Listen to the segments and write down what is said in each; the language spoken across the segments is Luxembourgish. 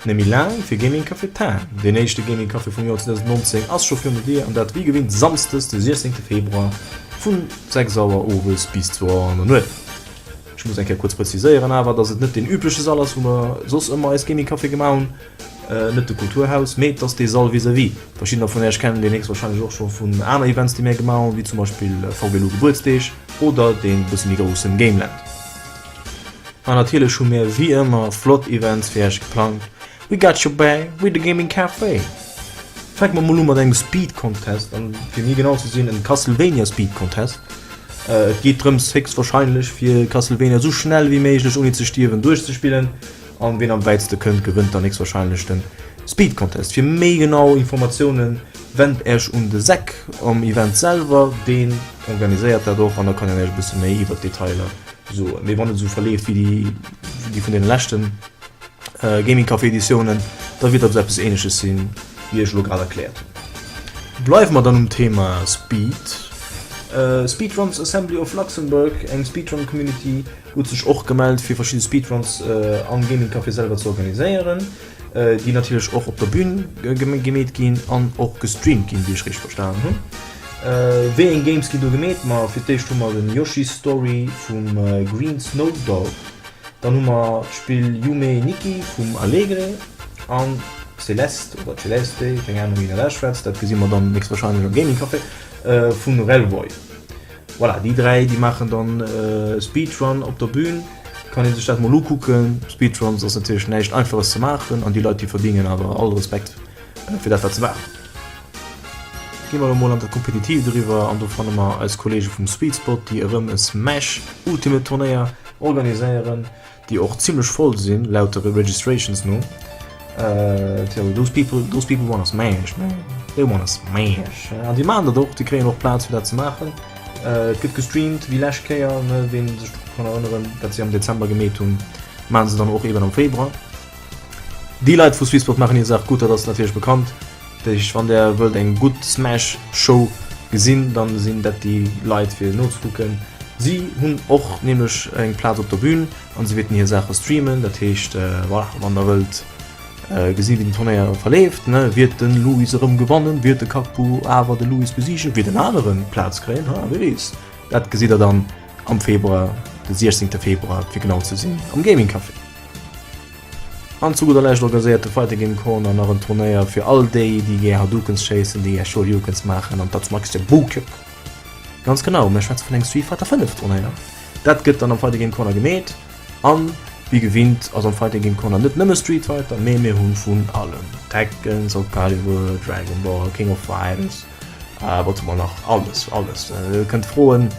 Net méi laang fir Gaming Café Time. Deen éischte Gaming Café vum Joer 2019 ass scho virun der Dier an dat wéi gewinnt Samsdes de 16 Februar vun 6 Auer owes bis 2 Auer an der Nuet. Ech muss eng Kéier kuerz preziséieren awer, dass et net deen übleche Sall ass wou mer soss ëmmer eis Gaming Café gemaach hunn, net de Kulturhaus, mee et ass dee Sall vis-à-vis. Verschiddener vun Iech kennen deen héchstwahrscheinlech och scho vun aner Events déi mär gemaach hunn, wéi zum Beispill VBLU Gebuertsdeeg oder dee bësse méi groussen Gameland. An natierlech hu mär wéi ëmmer flott Events fir Iech geplangt, we got your back with the Gaming Café! Fänke mer mol u mat engem Speed Contest, an fir méi genau ze sinn en Castlevania Speed Contest. Et geet drëms héchstwahrscheinlech fir Castlevania sou schnell wéi méiglech ouni ze stierwen duerchzespillen, an ween am wäitste kënnt gewënnt dann héchstwahrscheinlech den Speed Contest. Fir méi genau Informatiounen wennt Äech un de Zack am Event selwer, deen organiséiert dat och an da kann en Äech e bësse méi iwwert d'Detailer soen. Mee wann et esou verleeft wéi déi vun deene leschten Gaming Café Editiounen, da wier dat esou eppes ähnleches sinn, wéi ech elo grad erkläert hunn. Bleiwe mer dann um Thema Speed. Speedruns Assembly of Luxembourg, eng Speedrun Community, huet sech och gemellt fir verschidde Speedruns am Gaming Café selwer ze organiséieren, déi natierlech och op der Bühn gemeet ginn an och gestreamt ginn, wéi ech richteg verstanen hunn. Wéi eng Games ginn do gemeet? Ma fir d'éischt hu mer den Yoshi's Story vum Green Snow Dog. Dann hu mer d'Spill Yume Nikki vum Alegre an Celeste oder Celeste, keng Ahnung wéi een dat ausschwätzt, dat gesi mer dann nächstwahrscheinlech am Gaming Café, vun Relroy. Voilà, déi 3 déi maachen dann Speedrun op der Bühn, kann ee sech dat mol ukucken. Speedruns ass natierlech näischt einfaches ze maachen an déi Leit déi verdingen awer all Respekt fir dat wat se maachen. Gi mer elo mol an dat Kompetitiivt eriwwer an do fanne mer eis Kollege vum Sweet Spot déi erëm e Smash Ultimate Turnéier organiséieren, déi och zimlech voll sinn laut de Registrations no. Those people, those people wanna smash, man. They wanna smash. An déi maachen dat och, déi kréien och Plaz fir dat ze maachen. Et gëtt gestreamt wéi lescht Kéier, ne, ween sech dru kann erënneren, wat si am Dezember gemeet hunn, maachen se dann och eben am Februar. Déi Leit vu Sweetspot maachen hir Saach gutt, dat ass natierlech bekannt. Dat heescht, wann der wëllt eng gutt Smash Show gesinn, dann sinn dat déi Leit fir nozekucken. Si hunn och nämlech eng Plaz op der Bühn an si wäerten hir Saache streamen. Dat heescht, voilà, wann der wëllt gesinn wéi den Turnéier verleeft, ne, wiert den Louis erëm gewannen, wiert de Kakbu awer de Louis besiegen, wiert en aneren d'Plaz kréien, ha, wie weess. Dat gesitt der dann am Februar, de 16 Februar fir genau ze sinn, am Gaming Café. An zu gudder Lescht organiséiert de Fighting Game Corner nach en Turnéier fir all déi, déi gär Hadoukens schéissen, déi gär Shoryukens maachen an Tatsumaki Senpukyaku. Ganz genau, mir schwätze vun engem Street Fighter 5 Turnéier. Dat gëtt dann am Fighting Game Corner gemeet an wéi gewinnt ass am Fighting Game Corner net nëmme Street Fighter, mee mir hunn vun allem, Tekken, Soul Calibur, Dragon Ball, King of Fighters, wat hu mer nach, alles, alles. Dir kënnt froen,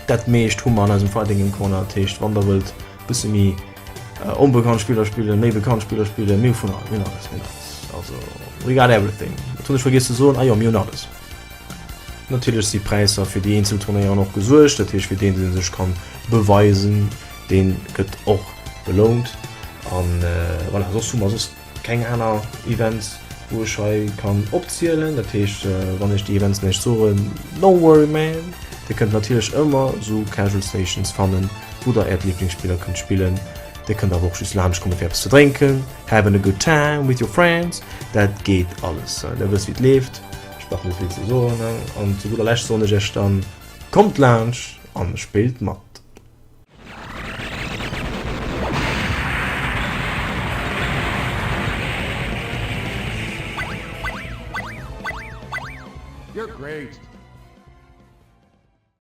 dat meescht hu mer an eisem Fighting Game Corner. Dat heescht, wann der wëllt bësse méi Onbekannt Spiller spillen, méi bekannt Spiller spillen, mir hu vun allem, mir hunn alles, mir hunn alles. Also, we got everything. Wat hunn ech vergiess ze soen? Ah jo, mir hunn alles. Natierlech si Präisser fir déi eenzel Turnéieren och gesuergt, dat heescht fir deen, dee sech kann beweisen, dee gëtt och belount. An voilà, soss hu mer soss Keng aner Events wou ech hei kann opzielen, dat heescht wann ech déi Events näischt soen, no worry man, dir kënnt natierlech ëmmer sou Casual Stations fannen wou der äert Lieblingsspiller kënnt spillen. Dir kënnt awer och just laanscht komme fir eppes ze drénken, having a good time with your friends, dat geet alles. Der wësst wéi et leeft, ech brauch net vill ze soen an zu gudder Lescht soen ech iech dann, kommt laanscht an spillt mat. You're great.